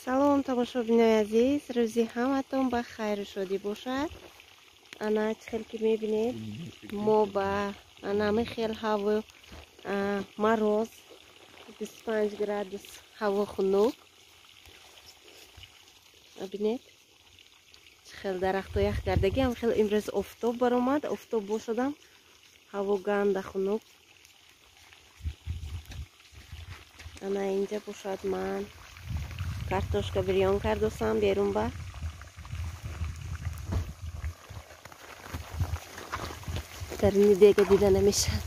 Салом тамошобинои азиз, рӯзи ҳаматон ба хайру шодӣ бошад. Ана чӣ хел ки мебинед, мо ба анами хел ҳаво мороз 25 градус ҳаво хунук. Бинед чӣ хел дарахто ях кардагӣ, ҳам хел имрӯз офтоб баромад, офтоб бошадам ҳаво ганда хунук. Ана инҷа бошад ман картошка бирён кардосам берун ба. Дарини дега дида намешад.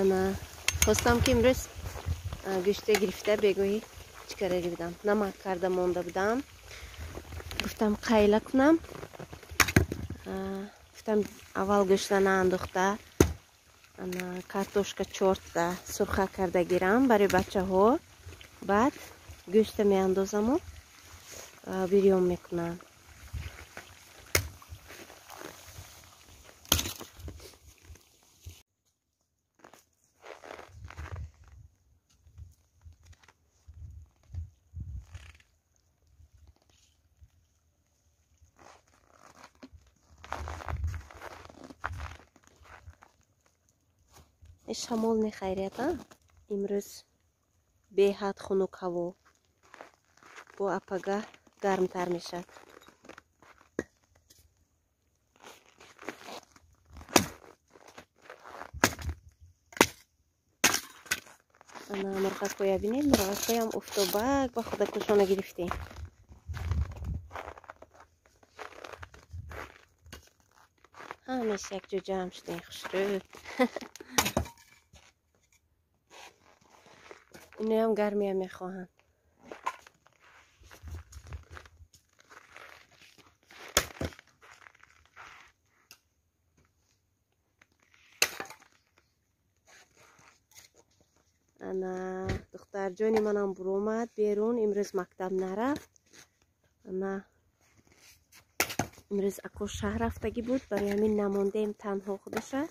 Ана хостам ки имрӯз гӯшта гирифта бегоҳӣ чӣ карда будам, намак карда монда будам. Гуфтам қайла кунам. Гуфтам аввал гӯшта наандохта, ана картошка чорта сурха карда гирам барои бачаҳо, баъд гӯшта меандозаму бирён мекунам. Шамол нехайрият, имрӯз беҳад хунук ҳаво, бо апага гармтар мешавад. Ана мурғакҳоя бинед, мурғакҳоям офтобак ба худакушона гирифтем. Ҳамеш якҷо ҷамъ шудем, хушрӯ. Иноям гармия мехоҳанд. Ана духтарҷони манам буромад берун, имрӯз мактаб нарафт. Ана имрӯз ако шаҳр рафтагӣ буд, барои ҳамин намондем танҳо худаша.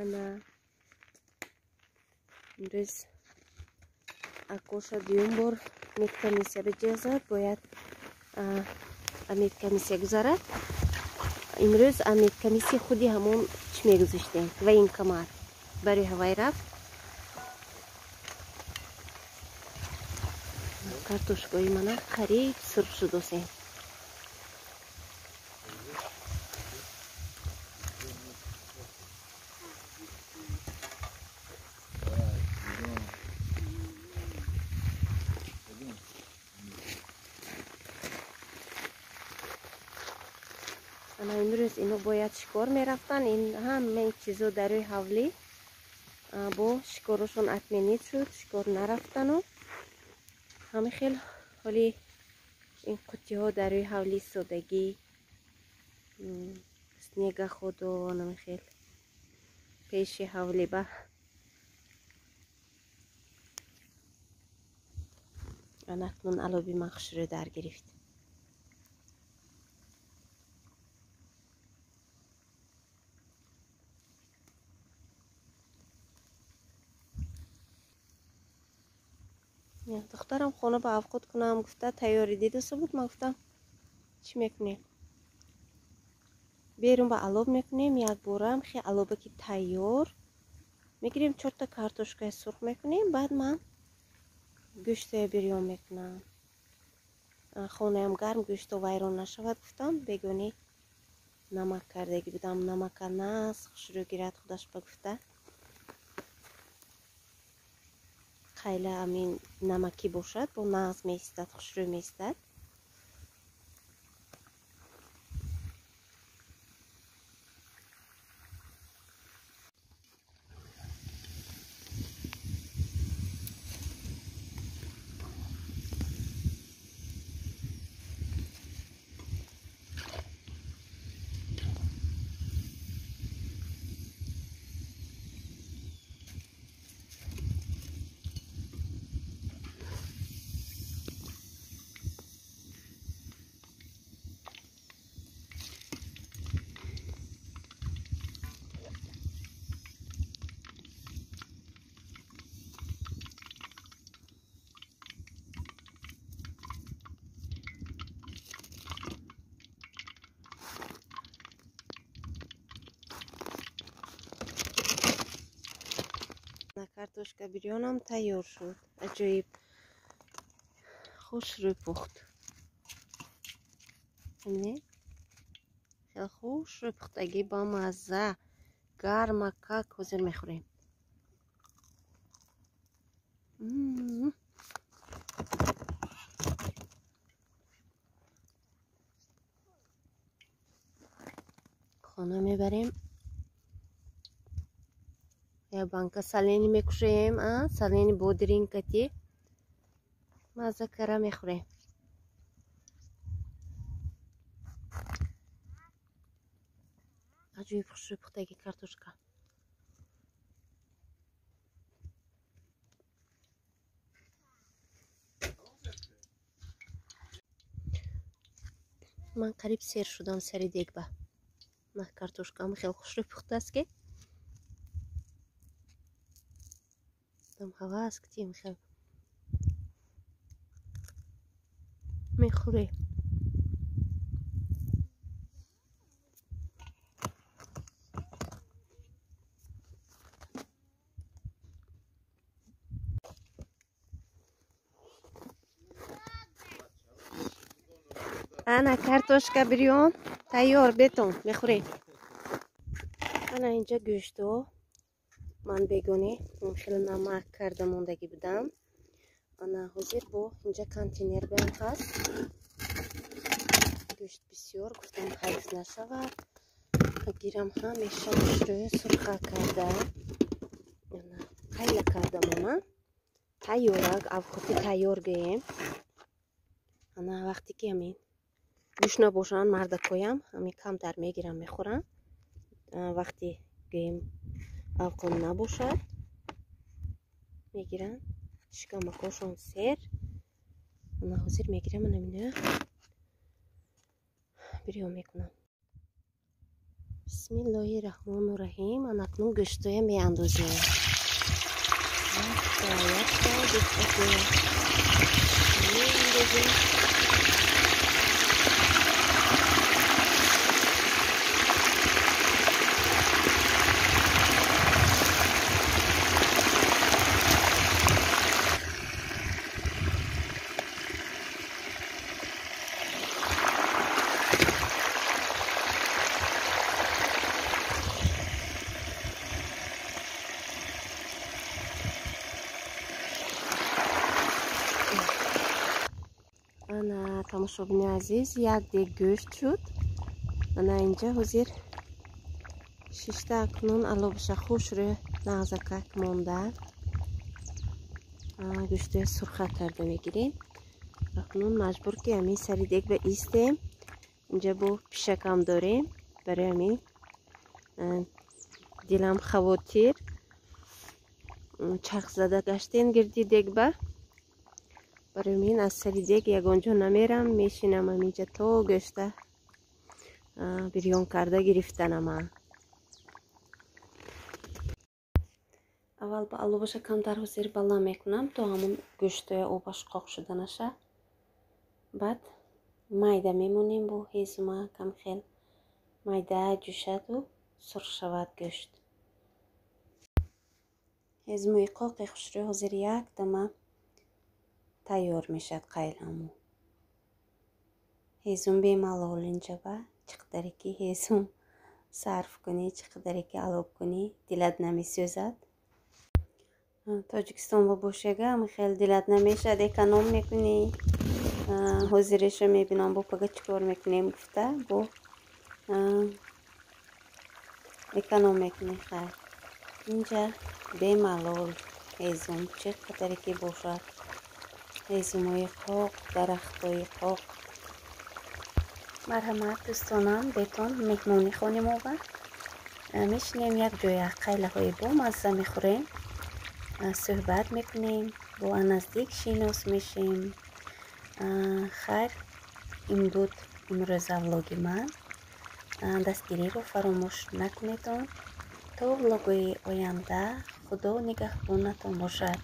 Ана имрӯз акоша дуюм бор медкомиссия биҷезад, бояд медкомиссия гузарад. Имрӯз медкомиссия худи ҳамон чӣ мегузоштем, военкомат барои ҳавай рафт. Картошкаи мана қариб сурх шудосем. Ана имрӯз ино бояд шикор мерафтан. Ин ҳамаи чизо дар рӯи ҳавлӣ бо шикорошон отменит шуд, шикор нарафтану ҳамин хел ҳоли ин қуттиҳо дар рӯи ҳавлӣ содагӣ снегоходо ҳамин хел пеши ҳавлӣ ба. Ана акнун алоби ман хушрӯ дар гирифт. Духтарам хона ба авқот кунам гуфта тайёрӣ дидаса буд. Ман гуфтам чӣ мекунем, берун ба алоб мекунем, якборам хе алоба ки тайёр мегирем, чорта картошкаи сурх мекунем, баъд ман гӯштая бирён мекунам. Хонаям гарм, гӯшто вайрон нашавад гуфтам. Бегонӣ намак кардагӣ будам, намака нас хушрӯ гирад худаш ба гуфта. Хайла амин намакӣ бошад, бо нағз меистад, хушрӯ меистад. Картошка бирёнам тайёр шуд. Аҷоиб хушрӯй пухт. Бибинед, хеле хушрӯй пухтагӣ, ба мазза, гармакак. Ҳозир мехӯрем. Хона мебарем, як банка солени мекушоем, солени бодиринкати мазза кара мехӯрем. Аҷоиб хушрӯй пухтаги картошка. Ман қариб сер шудам сари дегба. На картошкам хеле хушрӯй пухтааст, ки дам ҳавас ктим хел мехӯрӣ. Ана картошка бирён тайёр, бетон мехӯрем. Ана инҷа гӯшто ман бегоне хеле намак карда мондагӣ будам. Ана ҳозир бо инҷа контейнер бам ҳаст. Гӯшт бисёр, гуфтам ҳайф нашавад. Гирам ҳамеша гӯштрӯи сурха карда, ана қайла карда монам. Тайёрак, авқоти тайёр гӯем. Ана вақте ки ҳамин гӯшт набошанд мардакоям ҳамин камтар мегирам мехӯрам. Вақте гӯем авқон набошад мегиранд, шикамакошон сер. Ана ҳозир мегирам, ана мина бирён мекунам. Бисмиллоҳи раҳмону раҳим. Ана акнун гӯштоя меандозем. Якта якта гӯштакоя меандозем. Ана тамошобини азиз, як дег гӯшт шуд. Ана инҷа ҳозир шишта акнун алобаша хушрӯ нағзакак монда. Гӯштоя сурха карда мегирем. Акнун маҷбур ки ҳамин сари дег ба истем. Инҷа бо пишакам дорем. Барои ҳамин дилам хавотир. Чарх зада гаштем гирди дегба. Барои мин аз сари дег ягон ҷо намерам, мешинам ҳаминҷа то гӯшта бирён карда гирифтанама. Аввал ба алобаша камтар ҳозир баланд мекунам, то ҳамун гӯштоя обаш қоқ шуданаша. Баъд майда мемонем бо ҳезума, камхел майда ҷӯшаду сурх шавад гӯшт. Ҳезумаи қоқи хушрӯй ҳозир як дама тайёр мешавад қайламу. Ҳезум бемалол инҷаба, чӣ қадаре ки ҳезум сарф кунӣ, чӣ қадаре ки алоб кунӣ, дилат намесӯзад. Тоҷикистон бо бошага хеле дилат намешавад, эконом мекунӣ. Ҳозиреша мебинам, бо пага чӣ кор мекунем гуфта, бо эконом мекунӣ. Хайр, инҷа бемалол ҳезум чӣ қадаре ки бошад. Ҳезумҳои қоқ, дарахтҳои қоқ. Марҳамат дӯстонам, бетон меҳмони хони мо ба. Мешинем як ҷоя, қайлаҳои бомазза мехӯрем, суҳбат мекунем, бо наздик шинос мешем. Хайр, ин буд имрӯза влоги ман. Дастгириро фаромӯш накунедон. То влогҳои оянда Худо нигаҳбонатон бошад.